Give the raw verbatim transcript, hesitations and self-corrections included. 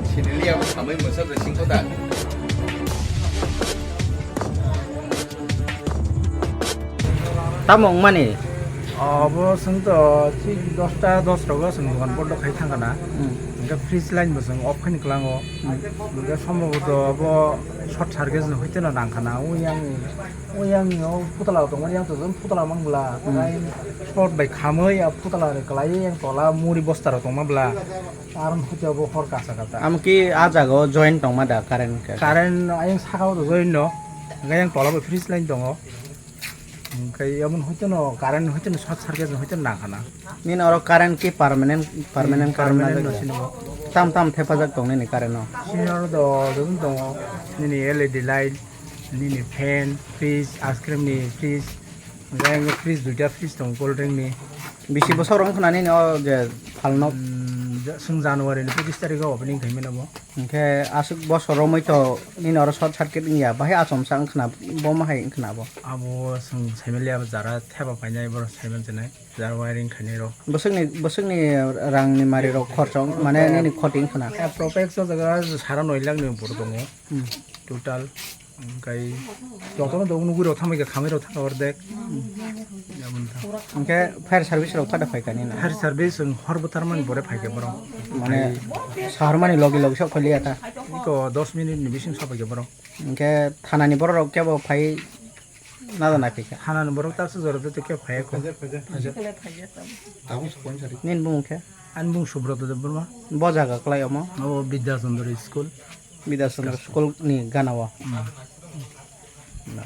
Siniliya bo samai mwsap rwsing kho da. Tamo wngmani? Obo chwng to thik dosta dos rogo chwng dogan bondo khai thang kana. Hmm. Hwnkhe fridge line bo chwng off khai ni kwlango. Hmm. Hwnkhe somboboto obo short circuit no hwiteno nang kana. Uyang, uyang o putla rok tongmani yang to chwng putla mang bwla. Hmm. Short bai khamwi a putla rok kwlaiwi yang tola muri bosta rok tongma bwla. Aron hwiteo bo hor kasa kasa. Amo ki a jaga o join tongma da current ke? Current ayang saka o to join no. Hwnkhe yang tola bo fridge line tongo. Hwnkhe yamon hwiteno current hwiteno short circuit hwiteno nang khana. Nini oro current ki permanent, permanent Hmm, current permanent na no jaga? Sini bo. Tam tam thepajak tong nini current no? Sini oro do joto tongo. Nini L E D light, nini fan, fridge, ice cream ni fridge. Hwnkhe fridge duita fridge tongo cold drink ni. Bisi bosor wng khna nini o je phalno? Hmm, ja-, chwng January ni pochistarikh o opening khaimani bo. Hwnkhe aswk bosor romwi to nini oro short circuit wngya, bahai achomsa wngkhna, bo ma hai wngkhna bo? Abo chwng saimaliya, jara theba phainai, borok saimansinai, jara wiring khainai rok. Bwswkni, bwswkni rangni mari rok khorchong, mane nini khoti wngkhna? Eh, propex o jaga sara noi lakh ni upor tongo. Hmm. Total. Hwnkhe jotono do nugwi rok thamwi kha, khamwi rok thangkha ordek. Hwnkhe fire service rok phada phaikha nini? Fire service chwng hor bwtharmani pore phaikha borok. Mane sahormani logi logi sok phailia ta? Iko dos minute ni bising sok phaikha borok. Hwnkhe thanani borok rok kebo phai nada naiphaikha? Thanani borok taksa jora de kebo phaiya kho. Nini bumung khe? Ani bumung Subrata Debbarma. Bo jaga kwlai omo? Obo Bidya Chandra School. Bidya Chandra School ni gana o? Hmm. Na.